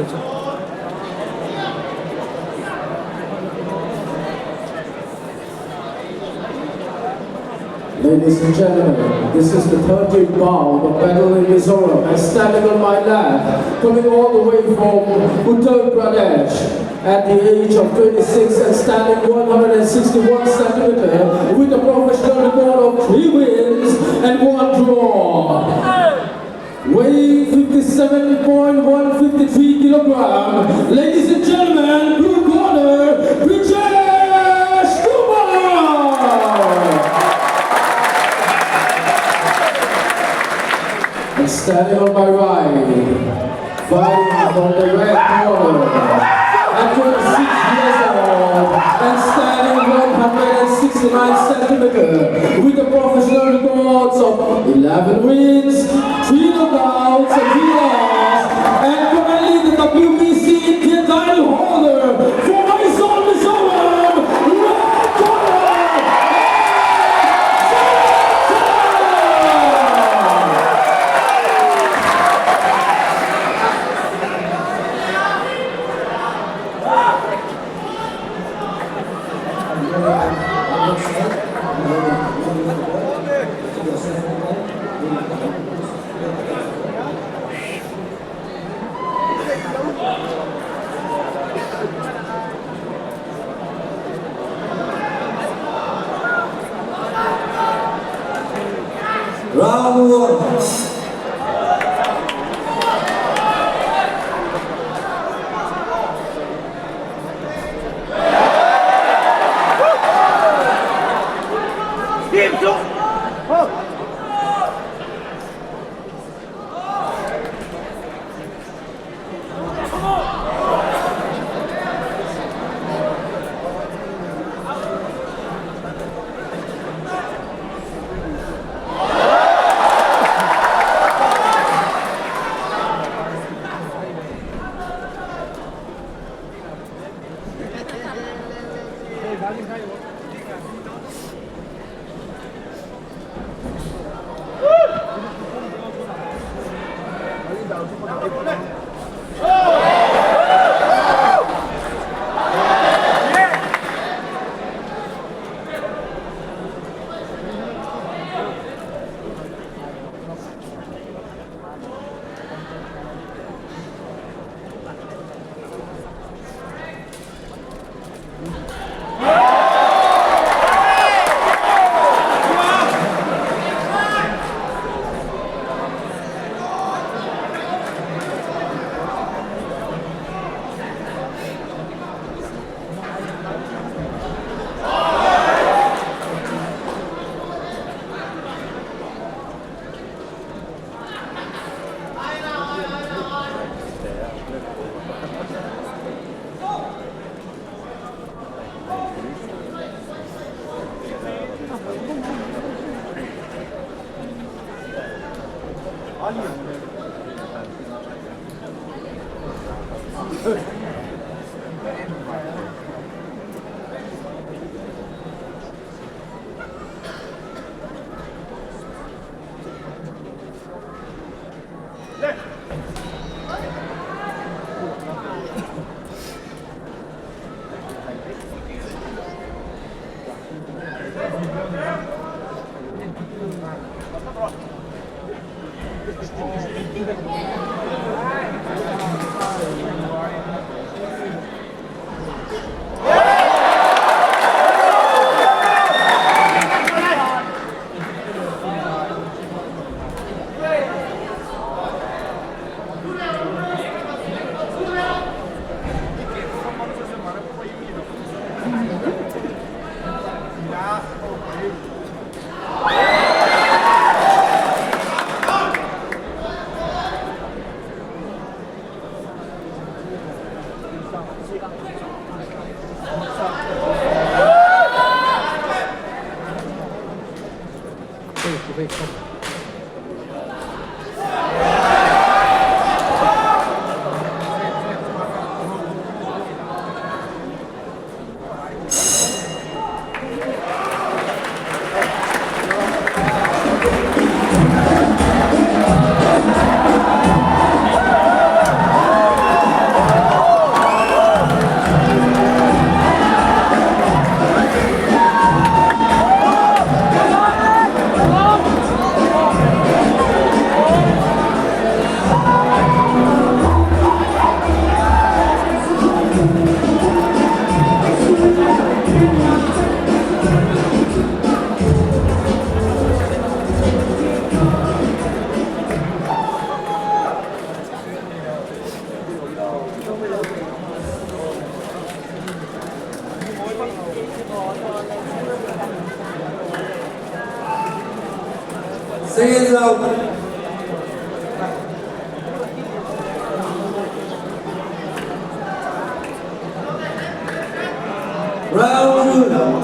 hei chu. Ladies and gentlemen, this is the 13th bout of Battle in Mizoram and standing on my left, coming all the way from Uttar Pradesh at the age of 26 and standing 161 centimeter with a professional record of 3 wins and 1 draw. Weighing 57.153 kilogram, ladies and gentlemen, blue corner, Brijesh Kumar! And standing on my right, fighting from the red corner, at 26 years old, and standing 169 centimeter, with a professional records of 11 wins, 3 knockouts, and 3 loss, and currently the WBC Indian title holder for Aizawl Mizoram, red corner, Round 1. Second round. Round two.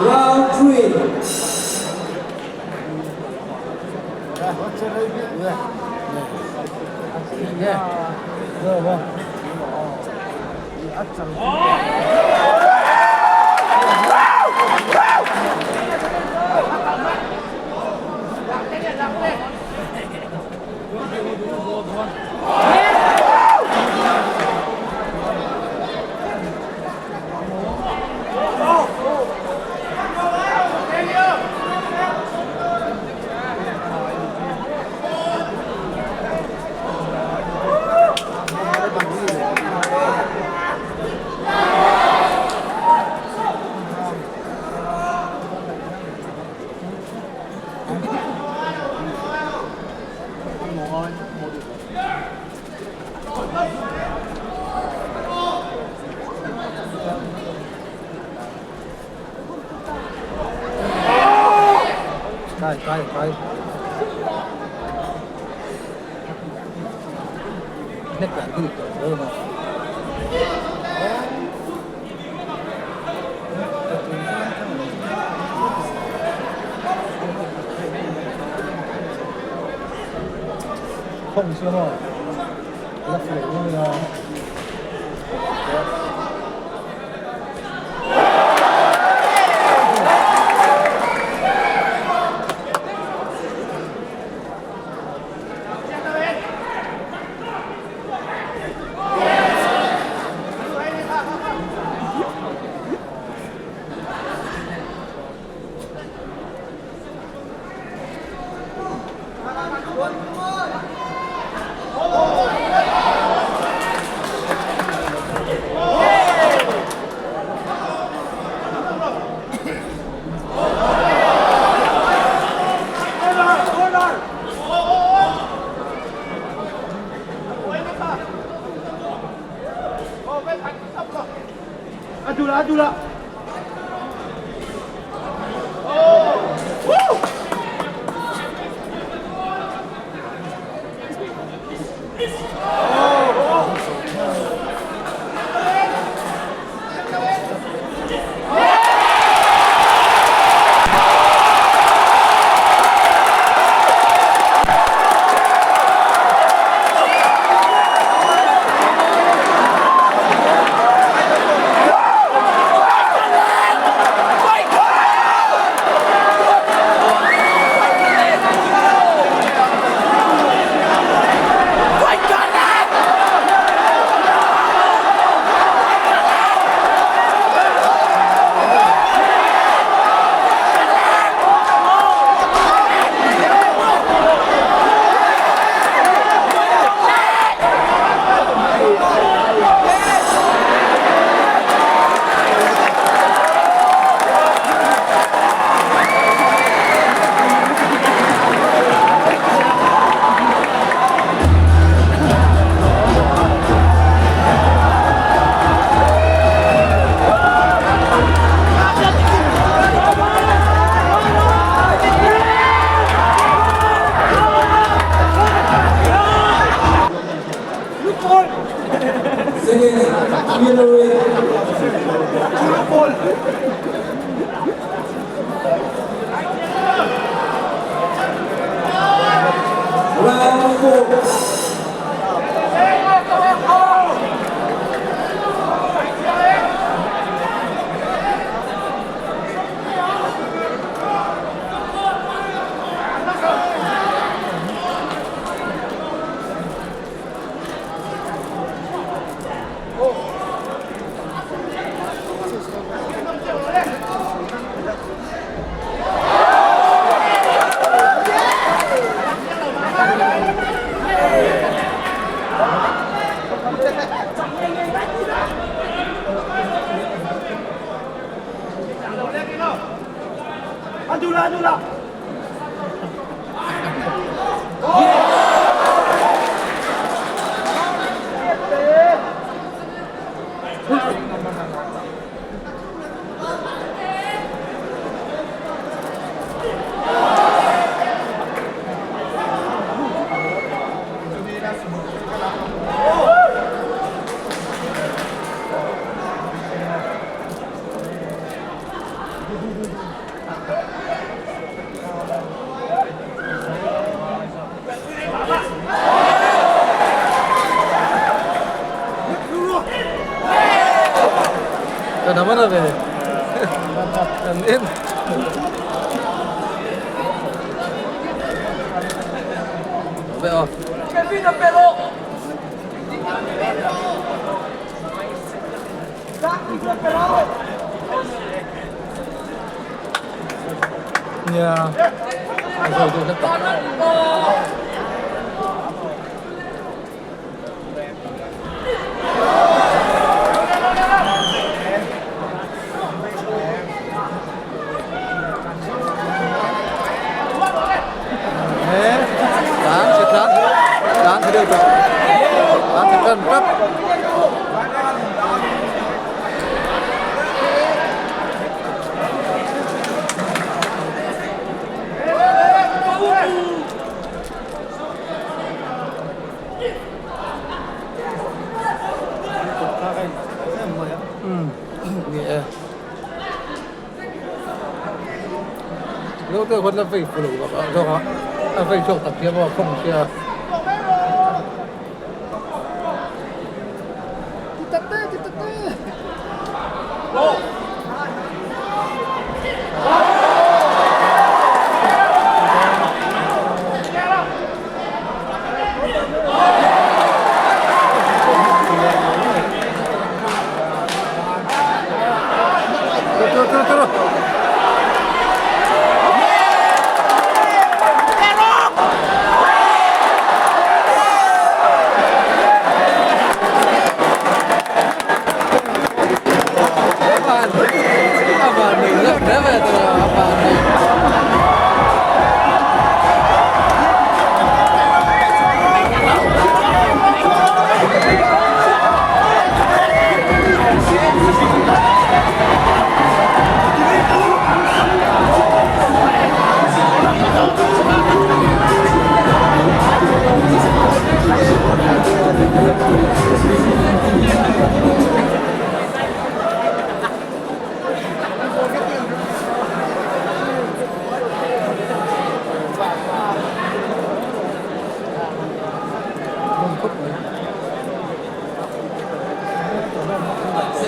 Round 3. Kai kai kai. Hnek dan khi dik tawh zel maw. Khawng chu maw la fuh lo nia. Zo te khawn la vei fu lo bawk a zawk a, a vei chhuak tak hian maw a khawng sia.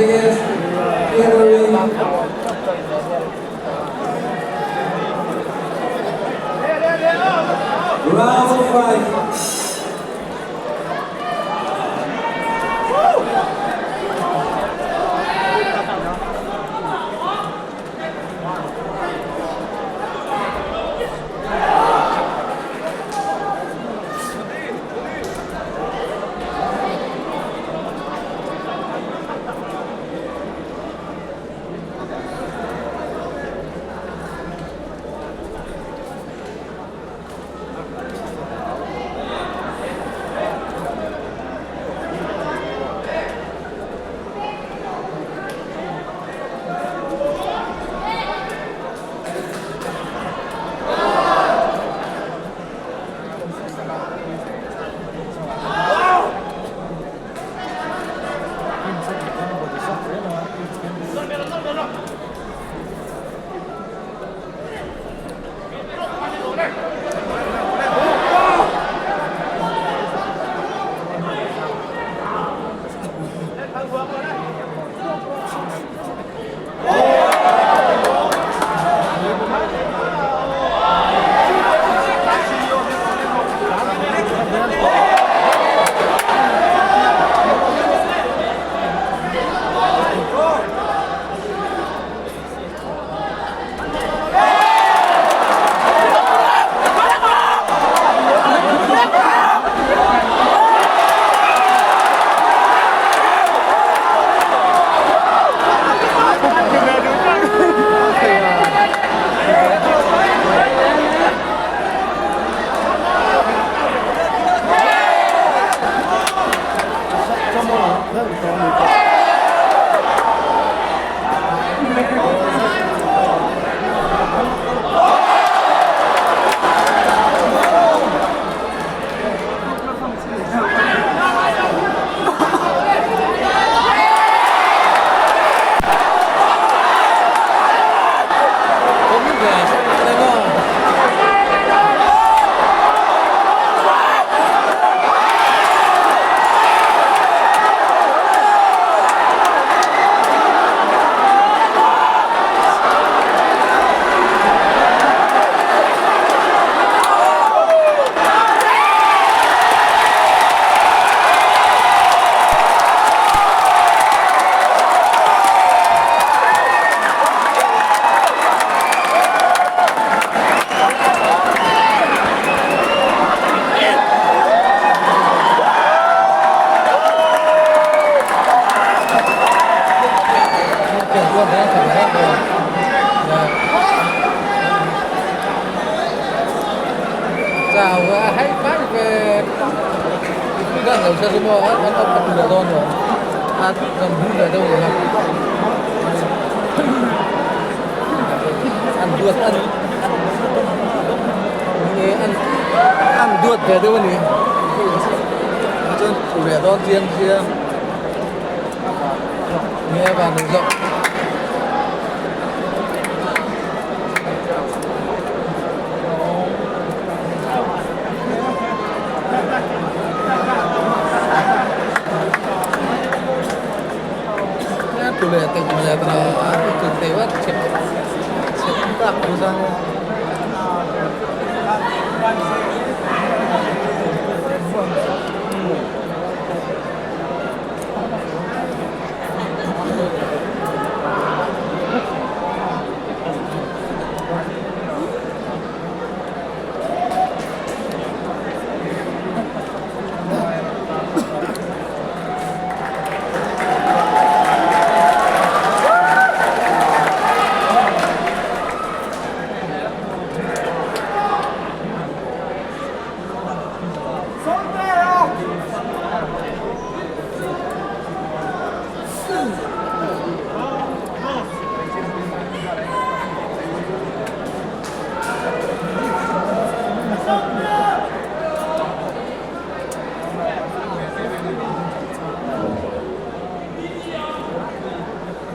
Second category. Round 5.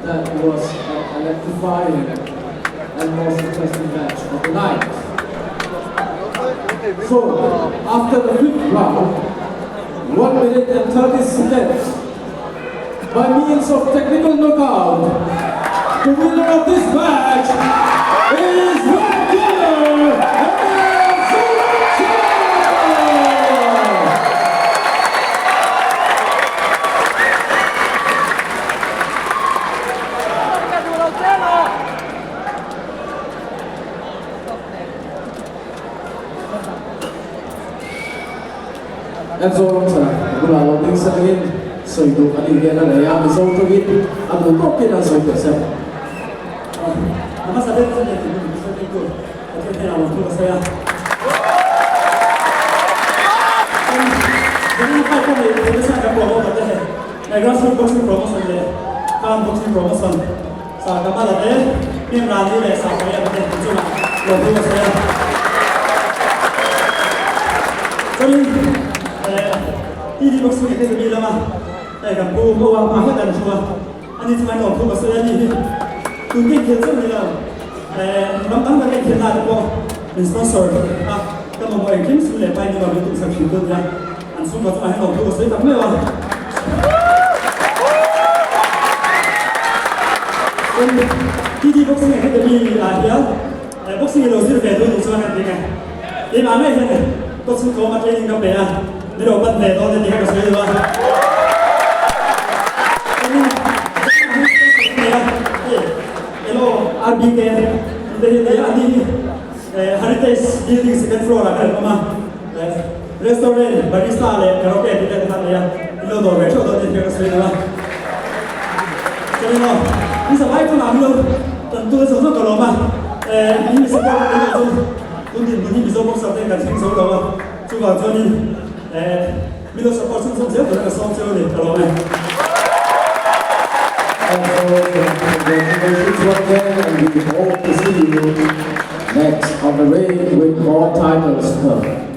That was an electrifying and most interesting match of the night. So, after the fifth round, 1 minute and 30 seconds, by means of technical knockout, the winner of this match is Red Killer and Zoramthanga bulah lo ding sakin sawi duh a nih hian a nei a, Mizo tawngin a duh tawkin an sawi teh se. A hmasa ber chu leh tih Mizo tawngtu Pathian hnenah lo thu ka sawi a. Zanin fight ka neih theih nasa ka promoter te hei he Grassroot Boxing Promotion leh Farm Boxing Promotion sa Kamala te, Hming Rani leh Sa Pariat te an chungah lo thu ka sawi a. Chuanin TD Boxing Academy lama hei kan pu Moa hma hian an thu a, ani chu an lo thu ka sawi a ni hi. Tun ka inkhel chauh ni lo, ram tam tak ka inkhelna te pawh min sponsor a, ka mamawh engkim sum leh pai ni lo min tumsak thin tu nia, an chhungkaw chungah hian lo thu ka sawi tak meuh a. Chuan TD Boxing Academy ah hian boxing i lo zir ve duh duh chuan kan ring e. Keimah ngei hian ka chhungkaw a training ka pe a, min lo pan ve dawn e tih kha ka sawi lo a. Hello RBK te hi nia ani hi Heritage Building second floor ah khan an awm a, restaurant, barista leh karaoke tih vel te kha an nei a, in lo dawr ve theuh dawn e tih kha ka sawi lo a. Chuan emaw ni zavai chungah min lo tan tu zawk zawk ka lawm a, in mi support na tel lo chu tun dinhmun hi Mizo boxer ten kan thleng zo lo a, chuvang chuanin min lo support chhun chhun zel tur a ka sawm cheu a ni, ka lawm e. Congratulations once again and we hope to see you next on the ring with more titles to come.